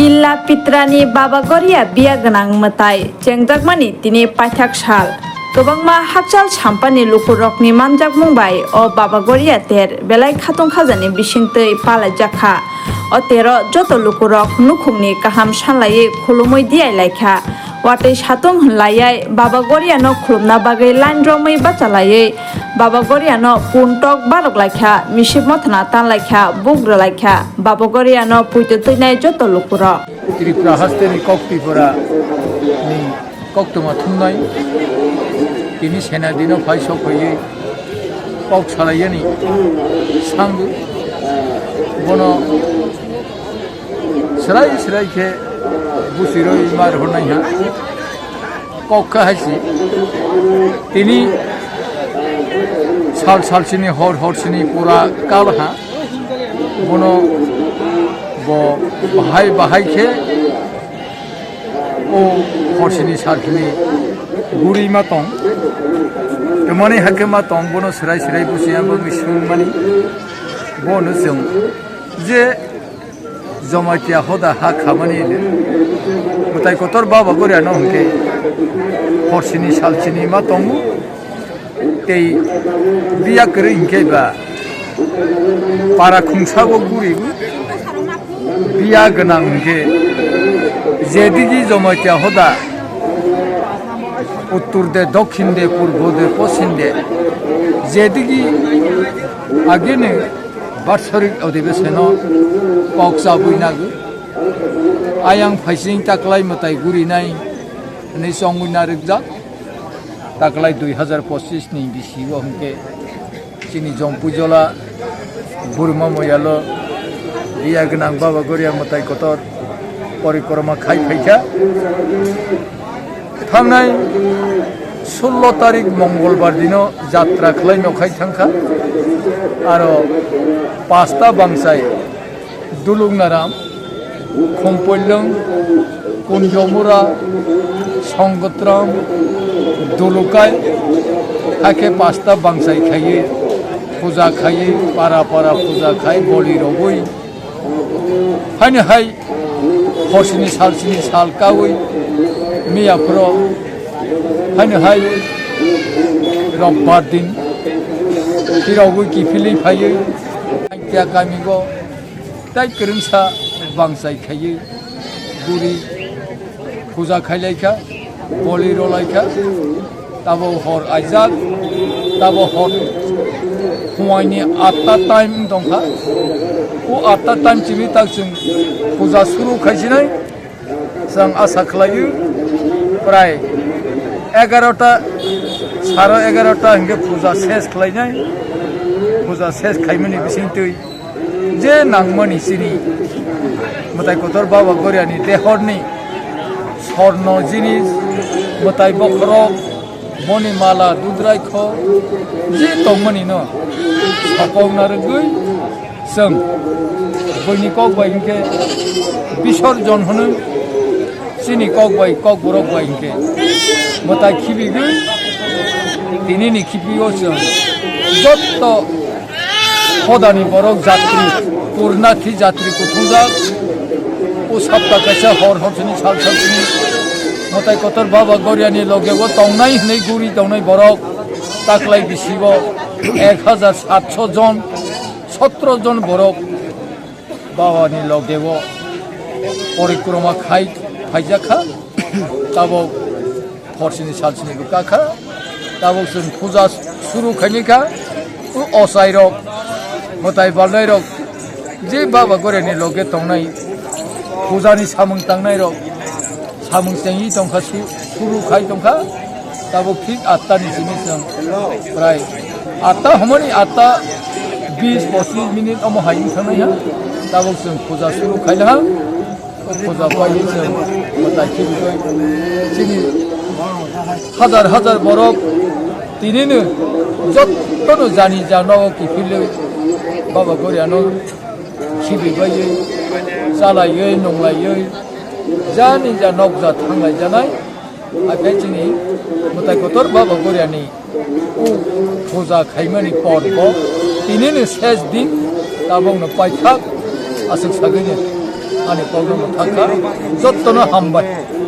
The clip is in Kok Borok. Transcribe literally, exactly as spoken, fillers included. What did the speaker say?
Pilla Pitrani Baba Goria biya gwnang mwtai chengjakmani tini paithak sal. Kwbangma hakchal sampani lukurokni manjakmung bai o Baba Goria ter belai khatung khajani bisingtwi palaijak kha. O tero joto lukurok nukhungni kaham sanlaiwi khulumwi diyai lai kha. Watwi satung hwnlaiwi Baba Goriano khulumna bagwi line romwi bachalaiwi Baba Goriano puntok barok lai kha, misip mothana tan lai kha, buk rw lai kha. Baba Goriano puito twinai joto lukurok. Tripura hasteni kok Tripura ni koktwma thumnai tini sena dino phai sok phaiwi kok salaiyani sango bono srai srai khe busiroi mar hornai ha. Kok kha hai si. Tini sal sal sini hor hor sini pura kal ha. Bono bo bahai bahai khe o hor sini sal sini guri ma tong. Kemani hakhe ma tong bono serai serai busi ang bo sung mani. Bono sung je Jamatia hoda ha khamani le. Mwtai kotor Baba Goriano hwnkhe horsini salsini ma tongo. Tei biya kwrwi hwnkhe ba para khungsago gurigo. Biya gwnang hwnkhe jedigi Jamatia hoda uttor de, dokhin de, purbo de, poschim de, jedigi agene Batsorik odibeseno kok chabwi nago. Ayang phaising taklai mwtai gurinai hwnwi chongwi narwkjak. Taklai dui hazar pochis ni bisingo hwnkhe chini Jompuijola Burma Moyalo biya gwnang Baba Goria mwtai kotor porikroma khai phaikha. Thangnai sullo tarik Mongolbar dino jatra khlai nokhai thangkha. Aro pasta bangsai Duluknaram, Khumpoilwng, Kunjomura, Songotram, Dulukai, hakhe pasta bangsai khaiwi, puja khaiwi, para para puja khai, boli rogwi. Haino hai horsini salsini sal kawi miya phoro haino hai robbar din tirogwi kiphilwi phaiwi Angkya kamigo tai kwrwngsa bangsai khaiwi guri puja khailaikha, boli rolaikha. Tabok hor aijak, tabok hor phuaini atta time wng tongkha. O atta time chini tak chwng puja suru khaisinai. Chwng asa khlaio prai egarota, saro egarota hwnkhe puja ses khlainai. Puja ses khaimani bisingtwi je nangmani chini mwtai kotor Baba Goriani dehorni sorno jinis, mwtai bokhorok, boni mala, dudrai kho, je tongmani no sokong narwgwi chwng buini kok bai hinkhe bisorjon hwnwi. Chini kok bai, kok borok bai hinkhe mwtai khibigwi, tinini khibio chwng jotto hodani borok jatri, purnathi jatri kuthungjak. O sapta kaisa hor horsini sal salsini mwtai kotor Baba Goriani logeo tongnai hwnwi guri tongnai borok taklai bisibo ek hajar satso jon, sotro jon borok Babani logeo porikroma khai phaijak kha. Tabok horsini salsini bwkha kha. Tabok chwng puja suru khaini kha. O ochairok, mwtai balnairok, je Baba Goriani loge tongnai, pujani samung tangnairok, samung chengwi tongkha, su-, suru khai tongkha. Tabok thik atta ni simi chwng prai atta homoni atta bis pochis minit omo hai wng thangnai ha. Tabok chwng puja suru khaina ha. O puja pai chwng mwtai khibigwi chini hajar hajar borok tinino jottono jani jano kiphilwi Baba Goriano khibigwi chalaiwi nunglaiwi jani ja nokja thanglai janai. Hakhe chini mwtai kotor Baba Goriani o puja khaimani por bo tinini ses din tabokno paithak aswk sagwino Ani kokno mwthangkha, jottono hambai.